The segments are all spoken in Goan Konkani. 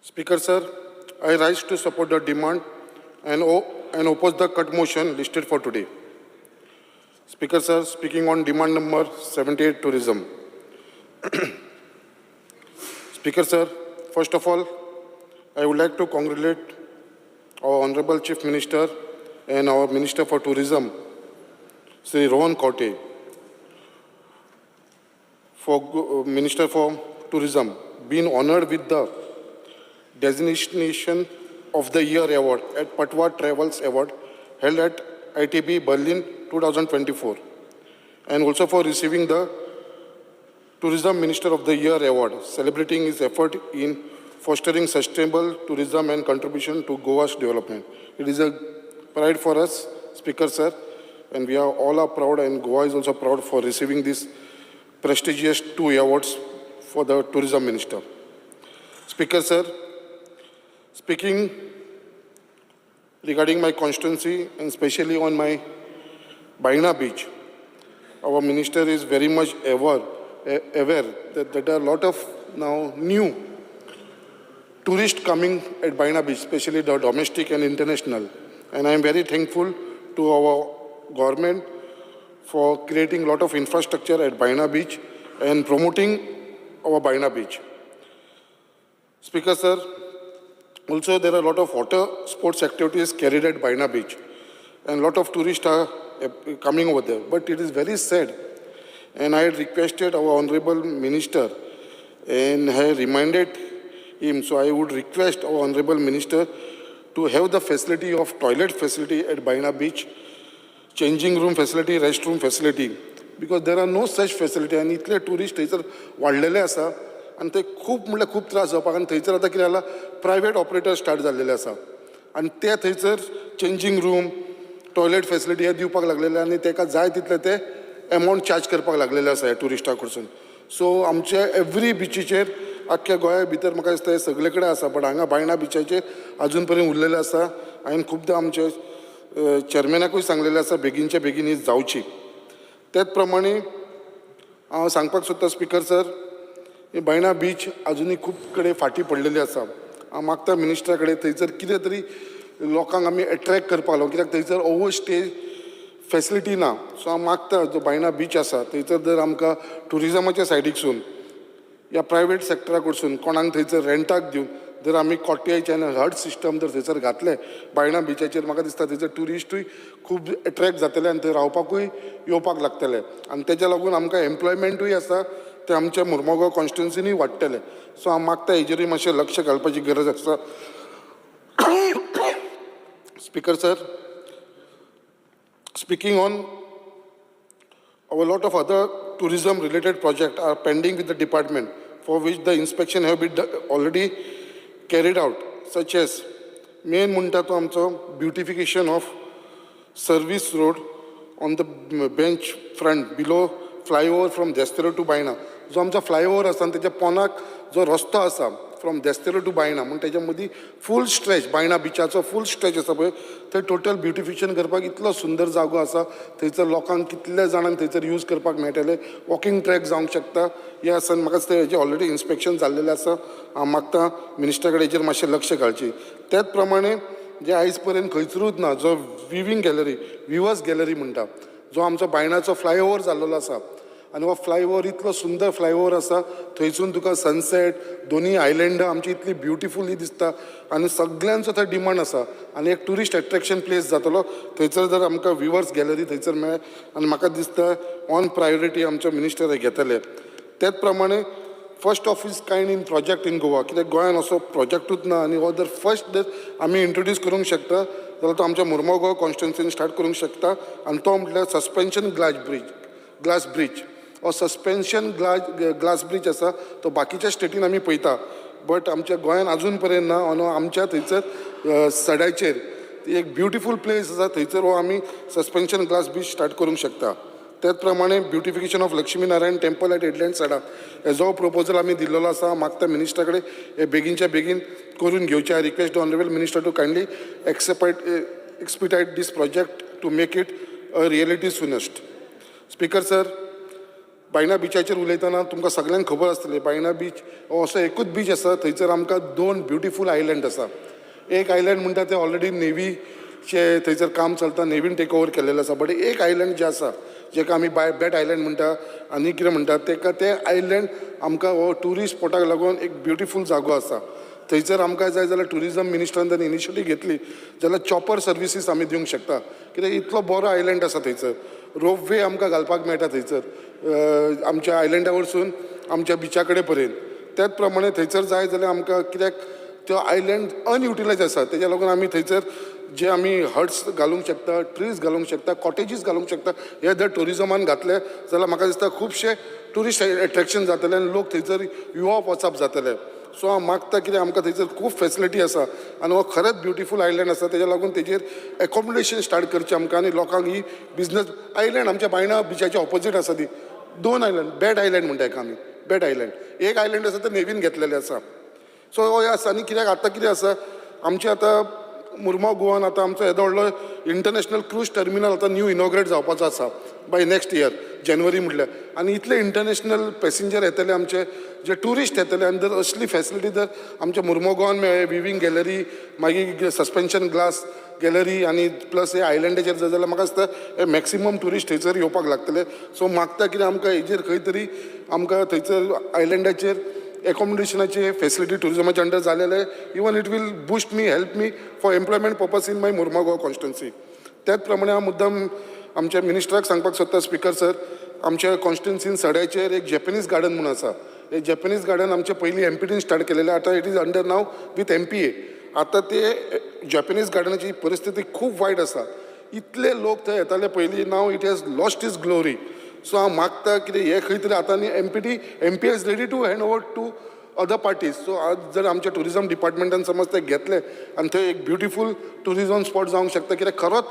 Speaker sir, I rise to support the demand and oppose the cut motion listed for today. Speaker sir, speaking on demand number 78, tourism. Speaker sir, first of all, I would like to congratulate our Honorable Chief Minister and our Minister for Tourism, Sri Rohan Khaunte, for Minister for Tourism, being honored with the Designation of the Year Award at Patwa Travels Award held at ITB Berlin 2024, and also for receiving the Tourism Minister of the Year Award, celebrating his effort in fostering sustainable tourism and contribution to Goa's development. It is a pride for us, Speaker sir, and we are all are proud, and Goa is also proud for receiving this prestigious two awards for the tourism minister. Speaker sir, speaking regarding my constituency and especially on my Baina Beach, our minister is very much aware that there are a lot of now new tourists coming at Baina Beach, especially the domestic and international. And I am very thankful to our government for creating a lot of infrastructure at Baina Beach and promoting our Baina Beach. Speaker sir, also there are a lot of water sports activities carried at Baina Beach and a lot of tourists are coming over there. But it is very sad, and I had requested our honorable minister and I reminded him, so I would request our honorable minister to have the facility of toilet facility at Baina Beach, changing room facility, restroom facility, because there are no such facility. आनी इतले टुरिस्ट थंयसर वाडलेले आसा आनी ते खूब म्हणल्यार खूब त्रास जावपाक. आनी थंयसर आतां कितें जाला, प्रायवेट ऑपरेटर स्टार्ट जाल्लेले आसा आनी ते थंयसर चेंजींग रूम, टॉयलेट फेसिलिटी हे दिवपाक लागलेले आनी ताका जाय तितले ते एमावंट चार्ज करपाक लागलेले आसा ह्या ट्युरिस्टा कडसून. सो आमचे एवरी बिचीचेर आख्ख्या गोंया भितर, म्हाका दिसता, हे सगळे कडेन आसा, बट हांगा बायणा बिचाचेर अजून पर्यंत उरलेले आसा. हांवें खुबदां आमचे चेअरमॅनाकूय सांगलेलें आसा, बेगीनच्या बेगीन ही जावची. त्याच प्रमाणे हांव सांगपाक सोदता, स्पिकर सर, ही बायणा बीच अजुनूय खूब कडेन फाटीं पडलेली आसा. हांव मागता मिनिस्टरा कडेन, थंयसर कितें तरी लोकांक आमी एट्रेक्ट करपाक लागून, कित्याक थंयसर ओवर स्टे फेसिलिटी ना. सो हांव मागता, जो बायणा बीच आसा थंयसर जर आमकां ट्युरिजमाच्या सायडीकसून या प्रायवेट सेक्टरा कडसून कोणाक थंयसर रेंटाक दिवन जर आमी कॉटेज आनी हट सिस्टम जर थंयसर घातले बायणा बिचाचेर, म्हाका दिसता थंयसर ट्युरिस्टूय खूब एट्रेक्ट जातले आनी थंय रावपाकूय येवपाक लागतले आनी तेज्या लागून आमकां एम्प्लॉयमेंटूय आसा ते आमच्या मुर्मगांव कॉन्स्टिट्युन्सीनूय वाडटले. सो हांव मागता, हेजेरूय मातशें लक्ष घालपाची गरज आसा. Speaker sir, speaking on a lot of other tourism related projects are pending with the department, for which the inspection have been already carried out, such as main म्हणटा तो आमचो beautification of service road on the beach front below flyover from Desterro to Baina. जो आमचो फ्लायओवर आसा आनी तेच्या पोनाक जो रस्तो आसा फ्रॉम देस्तेरो टू बायणा, म्हूण तेच्या मदीं फूल स्ट्रेच, बायणा बिचाचो फूल स्ट्रेच आसा पळय, थंय टोटल ब्युटिफिकेशन करपाक. इतलो सुंदर जागो आसा थंयसर, लोकांक कितल्या जाणांक थंयसर यूज करपाक मेळटले, वॉकिंग ट्रॅक जावंक शकता. हे आसा आनी म्हाका दिसता हेजें ऑलरेडी इन्स्पेक्शन जाल्लेलें आसा. हांव मागता मिनिस्टरा कडेन हेजेर मातशें लक्ष घालचें. त्याच प्रमाणे जे आयज पर्यंत खंयसरूच ना, जो विवींग गॅलरी, विवर्स गॅलरी म्हणटा, जो आमचो बायणाचो फ्लायओवर जाल्लो आसा आनी हो फ्लायओवर इतलो सुंदर फ्लायओवर आसा, थंयसून तुका सनसेट, दोनूय आयलंडां आमची इतली ब्युटिफुली दिसता आनी सगल्यांचो थंय डिमांड आसा आनी एक ट्युरिस्ट एट्रेक्शन प्लेस जातलो थंयसर जर आमकां विवर्स गॅलरी थंयसर मेळ्ळें. आनी म्हाका दिसता ऑन प्रायोरिटी आमचे मिनिस्टर हे घेतले. त्याच प्रमाणे first of its kind in project in Goa, कित्याक गोंयान असो प्रोजेक्टूच ना आनी हो जर फर्स्ट जर आमी इंट्रोड्यूस करूंक शकता जाल्यार तो आमच्या मुर्मगांव कॉन्स्टिट्युन्सीन स्टार्ट करूंक शकता. आनी तो म्हटल्यार suspension glass bridge. हो सस्पेन्शन ग्लास ब्रीज आसा, तो बाकीच्या स्टेटीन आमी पळयता, बट आमच्या गोंयान अजून पर्यंत ना. आनी आमच्या थंयसर सड्याचेर ती एक ब्युटिफूल प्लेस आसा, थंयसर हो आमी सस्पेन्शन ग्लास ब्रीज स्टार्ट करूंक शकता. त्याच प्रमाणे beautification of Lakshmi Narayan temple at Headland Sada, हेजो प्रपोजल आमी दिल्लेलो आसा. मागता मिनिस्टरा कडेन हे बेगीनच्या बेगीन करून घेवचें. I request the honourable minister to kindly expedite this project to make it a reality soonest. Speaker sir, Baina बिचाचेर उलयतना तुमकां सगल्यांक खबर आसतलें, बायणा बीच हो असो एकूच बीच आसा थंयसर आमकां दोन ब्युटिफूल आयलंड आसा. एक आयलंड म्हणटा तें ऑलरेडी नेवीचें थंयसर काम चलता, नेवीन टेक ओवर केल्लेलें आसा. बट एक आयलंड जें आसा, जेका आमी बाय बेट आयलंड म्हणटा आनी कितें म्हणटा तेका, तें आयलंड आमकां हो ट्युरिस्ट स्पॉटाक लागून एक ब्युटिफूल जागो आसा. थंयसर आमकां जाय जाल्यार ट्युरिजम मिनिस्टरान जर इनिशिएटीव घेतली जाल्यार चॉपर सर्विसीस आमी दिवंक शकता, कित्याक इतलो बरो आयलंड आसा. थंयसर रोपवे आमकां घालपाक मेळटा थंयसर आमच्या आयलंडा वरसून आमच्या बिचा कडेन पर्यंत. त्याच प्रमाणे थंयसर जाय जाल्यार आमकां, कित्याक त्यो आयलंड अनयुटिलायज आसा, तेज्या लागून आमी थंयसर जे आमी हट्स घालूंक शकता, ट्रीज घालूंक शकता, कॉटेजीस घालूंक शकता. हे जर ट्युरिजमान घातले जाल्यार म्हाका दिसता खुबशे ट्युरिस्ट एट्रेक्शन जातलें आनी लोक थंयसर येवप वचप जातलें. सो हांव मागता, कित्याक आमकां थंयसर खूब फेसिलिटी आसा आनी हो खरेंच ब्युटिफूल आयलंड आसा. तेज्या लागून तेजेर एकोमोडेशन स्टार्ट करचें आमकां आनी लोकांक ही बिजनस आयलंड आमच्या बायणा बिचाच्या ऑपोजीट आसा. ती दोन आयलंड, बेट आयलंड म्हणटा हेका आमी, बेट आयलंड. एक आयलंड आसा ते नेवीन घेतलेले आसा. सो हो हें आसा. आनी कित्याक आतां कितें आसा, आमचें आतां मुरगांव गोवान आतां आमचो येदो व्हडलो इंटरनॅशनल क्रूज टर्मिनल आतां न्यू इनॉग्रेट जावपाचो आसा बाय नेक्स्ट इयर जानेवारी म्हटल्यार. आनी इतले इंटरनॅशनल पॅसेंजर येतले, आमचे जे ट्युरिस्ट येतले, आनी जर असली फॅसिलिटी जर आमच्या मुरगांव गोवान मेळ्ळे, विवींग गॅलरी, मागीर सस्पेन्शन ग्लास गॅलरी आनी प्लस हे आयलंडाचेर जर जाल्यार म्हाका दिसता हे मॅक्सिमम ट्युरिस्ट थंयसर येवपाक लागतले. सो मागता कितें, आमकां हेजेर खंय तरी आमकां थंयसर आयलंडाचेर एकोमोडेशनाची फेसिलिटी ट्युरिजमाच्या अंडर जालेले, even it will boost me, help me for employment purpose in my Mormugao constituency. त्याच प्रमाणे हांव मुद्दम आमच्या मिनिस्टराक सांगपाक सोदता, स्पिकर सर, आमच्या कॉन्स्टिट्युन्सीन सड्याचेर एक जॅपनीज गार्डन म्हणून आसा. हे जॅपनीज गार्डन आमचे पयलीं एमपीटीन स्टार्ट केलेलें, आतां it is under now with MPA. आतां ते जॅपनीज गार्डनाची परिस्थिती खूब वायट आसा. इतले लोक थंय येताले पयलीं, now it has lost its glory. So हांव मागता कितें, हें खंय तरी आतां न्ही MPT, MPA is ready to hand over to other parties. So आज जर आमच्या ट्युरिजम डिपार्टमेंटान समज ते घेतले आनी थंय एक ब्युटिफूल ट्युरिजम स्पॉट जावंक शकता, कित्याक खरोच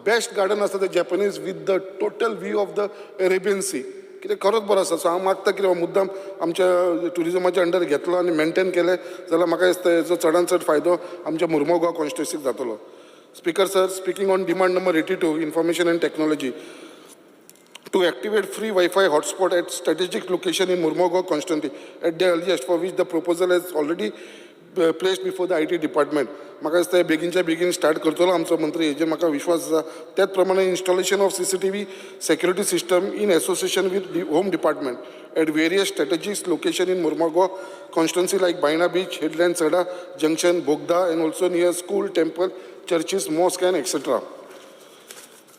बेस्ट गार्डन आसा ते Japanese with the total view of the Arabian Sea. कितें खरोच बरो आसा. सो हांव मागता कितें, हो मुद्दाम आमच्या ट्युरिजमाच्या अंडर घेतलो आनी मेंटेन केलें जाल्यार म्हाका दिसता हेजो चडान चड फायदो आमच्या मुरमो गोवा कॉन्स्टिट्युन्सीक जातलो. Speaker sir, speaking on demand number 82, information and technology, to activate free Wi-Fi hotspot at strategic location in Mormugao constituency at the earliest, for which the proposal has already placed before the IT department. म्हाका दिसता हे बेगीनच्या बेगीन स्टार्ट करतलो आमचो मंत्री, हेजेर म्हाका विश्वास आसा. त्याच प्रमाणे installation of CCTV security system in association with home department at various strategic location in Mormugao constituency like Baina Beach, Headland, Sada Junction, Bogda and also near school, temple, churches, mosque and etcetera.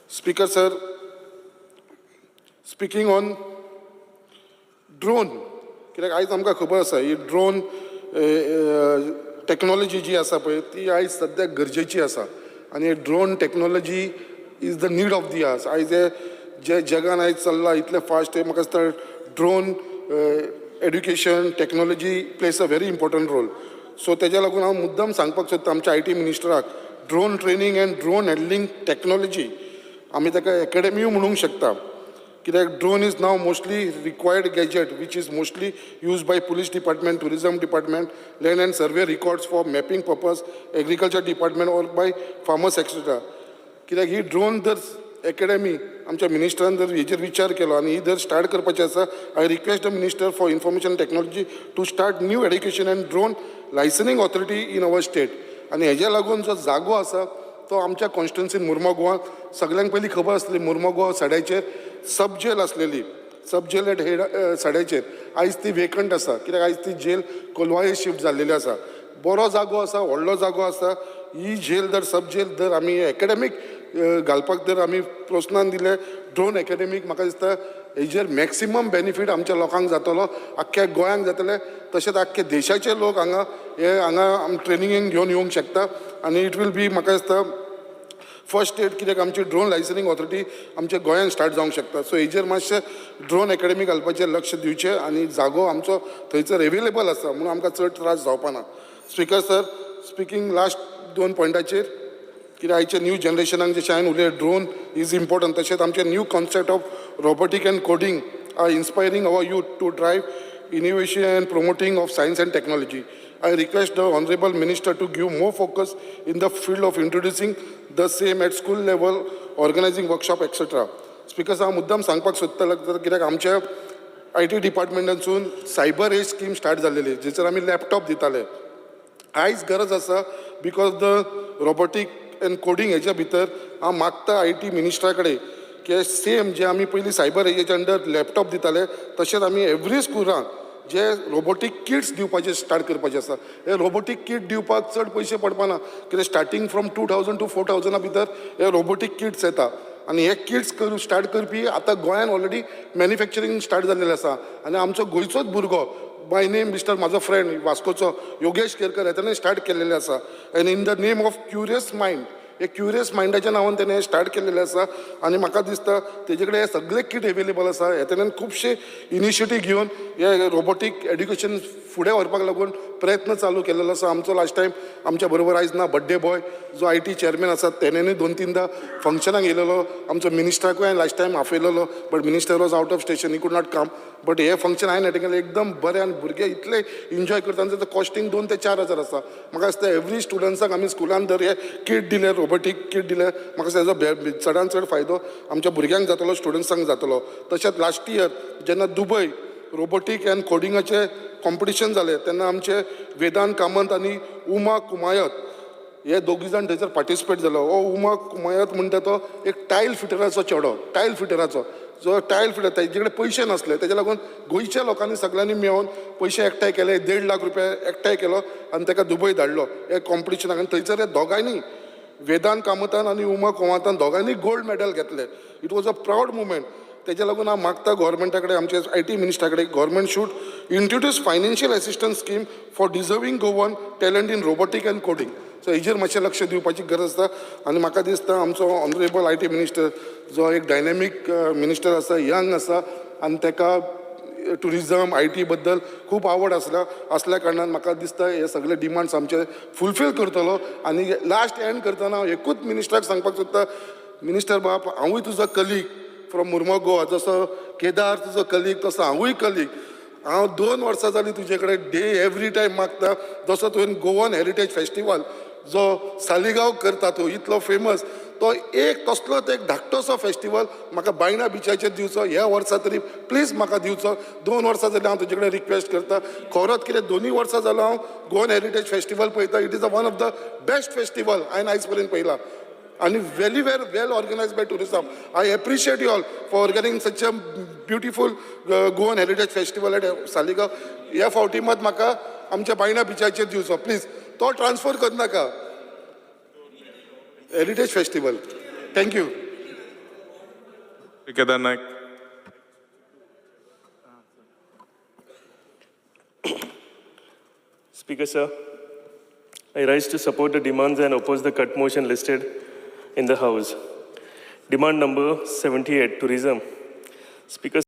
Speaker sir, speaking on drone, कित्याक आयज आमकां खबर आसा, ही ड्रोन टॅक्नोलॉजी जी आसा पळय, ती आयज सद्याक गरजेची आसा आनी drone technology is the need of the hours. आयज हे जे जगान आयज चल्लां इतलें फास्ट, हें म्हाका दिसता drone education technology plays a very important role. So तेज्या लागून हांव मुद्दम सांगपाक सोदता आमच्या IT मिनिस्टराक, drone training and drone handling technology, आमी ताका एकेडमीय म्हणूंक शकता, कित्याक drone is now mostly required gadget which is mostly use by police department, tourism department, land and survey records for mapping purpose, agriculture department or by farmers, etcetera. कित्याक ही ड्रोन जर एकेडमी आमच्या मिनिस्टरान जर हेजेर विचार केलो आनी ही जर स्टार्ट करपाची आसा, I request the minister for information technology to start new education and drone licensing authority in our state. आनी हेज्या लागून जो जागो आसा तो आमच्या कॉन्स्टिट्युन्सीन मुरमो गोवा, सगल्यांक पयलीं खबर आसली, मुरमो गोवा सड्याचेर सब जेल आसलेली, सब जेल एट हेड सड्याचेर. आयज ती वेकंट आसा, कित्याक आयज ती जेल कोलवाळे शिफ्ट जाल्लेली आसा. बरो जागो आसा, व्हडलो जागो आसा. ही जेल जर, सब जेल जर आमी एकेडमीक घालपाक जर आमी प्रोत्साहन दिलें ड्रोन एकेडमीक, म्हाका दिसता हेजेर मॅक्सिमम बेनिफीट आमच्या लोकांक जातलो, आख्ख्या गोंयांक जातलें, तशेंच आख्खे देशाचे लोक हांगा हे हांगा ट्रेनिंगेक घेवन येवंक शकता. आनी it will be, म्हाका दिसता, फर्स्ट स्टेट, कित्याक आमची ड्रोन लायसनींग ऑथॉरिटी आमच्या गोंयांत स्टार्ट जावंक शकता. सो हेजेर मातशें ड्रोन एकेडमी घालपाचें लक्ष दिवचें आनी जागो आमचो थंयसर एवेलेबल आसा म्हणून आमकां चड त्रास जावपा ना. स्पिकर सर, स्पिकींग लास्ट दोन पॉयंटाचेर, कित्याक आयच्या न्यू जनरेशनाक जशें हांवें उलयलें, ड्रोन is important, तशेंच आमचे new concept of robotic and coding are inspiring our youth to drive innovation and promoting of science and technology. I request the Honorable Minister to give more focus in the field of introducing the same at school level, organizing workshop, etc. Speaker, हांव मुद्दाम सांगपाक सोदतालो, कित्याक आमच्या I T डिपार्टमेंटांसून cyber as scheme start जाल्लेली, जेचेर आमी लॅपटॉप दिताले. आयज गरज आसा, because the robotic and coding हेच्या भितर हांव मागता I T मिनिस्टरा कडेन की सेम जे आमी पयलीं सायबर एजीच्या अंडर लॅपटॉप दिताले, तशेंच आमी एवरी स्कुलान जे रोबोटीक किट्स दिवपाचे स्टार्ट करपाचे आसा. हे रोबोटीक किट दिवपाक चड पयशे पडपाना, कित्याक starting from 2000 to 4000 भितर हे रोबोटीक किट्स येता. आनी हे किट्स करून स्टार्ट करपी आतां गोंयान ऑलरेडी मॅन्युफॅक्चरींग स्टार्ट जाल्लेलें आसा. आनी आमचो गोंयचोच भुरगो, बाय नेम मिस्टर, म्हाजो फ्रेंड वास्कोचो योगेश केरकर, ताणें स्टार्ट केल्लेलें आसा. And in the name of Curious Mind, हे क्युरियस मायंडाच्या नांवान तेणें हें स्टार्ट केल्लेलें आसा. आनी म्हाका दिसता तेजे कडेन हे सगळे किट एवेलेबल आसा. हे तेणें खुबशे इनिशिएटीव घेवन हे रोबोटीक एड्युकेशन फुडें व्हरपाक लागून प्रयत्न चालू केल्लो आसा. आमचो लास्ट टायम आमच्या बरोबर आयज ना बड्डे बॉय, जो I T chairman आसा, तेणेनूय दोन तिनदां फंक्शनाक येयलेलो. आमचो मिनिस्टराकूय हांवें लास्ट टायम आपयलेलो, but minister was out of station, he could not come. But hey function हांवें अटेंड केलें, एकदम बरें आनी भुरगे इतले एन्जॉय करता. आनी तेजो कॉस्टींग 2 ते 4 हजार आसा. म्हाका दिसता एवरी स्टुडंट्साक आमी स्कुलान जर हे किट दिले, रोबोटीक किट दिले, म्हाका दिसता हेजो चडान चड फायदो आमच्या भुरग्यांक जातलो, स्टुडंट्सांक जातलो. तशेंच लास्ट इयर जेन्ना दुबय रोबोटीक अँड कोडिंगाचे कॉम्पिटिशन जालें, तेन्ना आमचे वेदांत कामत आनी उमा कुमायत हे दोगी जाण थंयसर पार्टिसिपेट जालो. हो उमा कुमायत म्हणटा तो एक टायल फिटराचो चेडो, टायल फिटराचो जो टायल फिटर, तेजे कडेन पयशे नासले. तेज्या लागून गोंयच्या लोकांनी सगळ्यांनी मेळोन पयशे एकठांय केले, 1.5 लाख रुपया एकठांय केलो आनी ताका दुबय धाडलो हे कॉम्पिटिशनाक. आनी थंयसर हे दोगांयनी, वेदांत कामतान आनी उमा कुमायतान, दोगांयनी गोल्ड मेडल घेतले. It was a proud moment. तेज्या लागून हांव मागता गोवोरमेंटा कडेन, आमचे I T मिनिस्टरा कडेन, government should introduce financial assistance scheme for deserving Goan talent in robotic and coding. So हेजेर मातशें लक्ष दिवपाची गरज आसा. आनी म्हाका दिसता आमचो ऑनरेबल I T minister, जो एक डायनेमीक मिनिस्टर आसा, यंग आसा आनी ताका टुरिजम, I T बद्दल खूब आवड आसल्या कारणान म्हाका दिसता हे सगळे डिमांड्स आमचे फुलफील करतलो. आनी लास्ट एंड करतना हांव एकूच मिनिस्टराक सांगपाक सोदता, मिनिस्टर बाब, हांवूय तुजो कलीग फ्रॉम मुर्मो गोवा. जसो केदार तुजो कलीग, तसो हांवूय कलीग. हांव 2 वर्सां जालीं तुजे कडेन डे एवरी टायम मागता, जसो तुवें गोवन हेरिटेज फेस्टिवल जो सालिगांव करता, तूं इतलो फेमस, तो एक तसलोच एक धाकटोसो फेस्टिवल म्हाका बायणा बिचाचेर दिवचो ह्या वर्सा तरी. प्लीज म्हाका दिवचो. 2 वर्सां जालीं हांव तुजे कडेन रिक्वेस्ट करता. खरोच कितें 2य वर्सां जालो हांव गोवन हेरिटेज फेस्टिवल पळयता. It is a one of the best festival हांवें आयज पर्यंत पळयला आनी very well well organized by tourism. I appreciate you all for organizing such a beautiful Goan Heritage Festival at Saligao. ह्या फावटी मात म्हाका आमच्या बायणा बिचाचेर दिवचो प्लीज. तो ट्रान्सफर करनाका heritage festival. Thank you. Shri Kedar Naik. Speaker, sir, I rise to support the demands and oppose the cut motion listed in the House. Demand number 78, tourism. Speaker,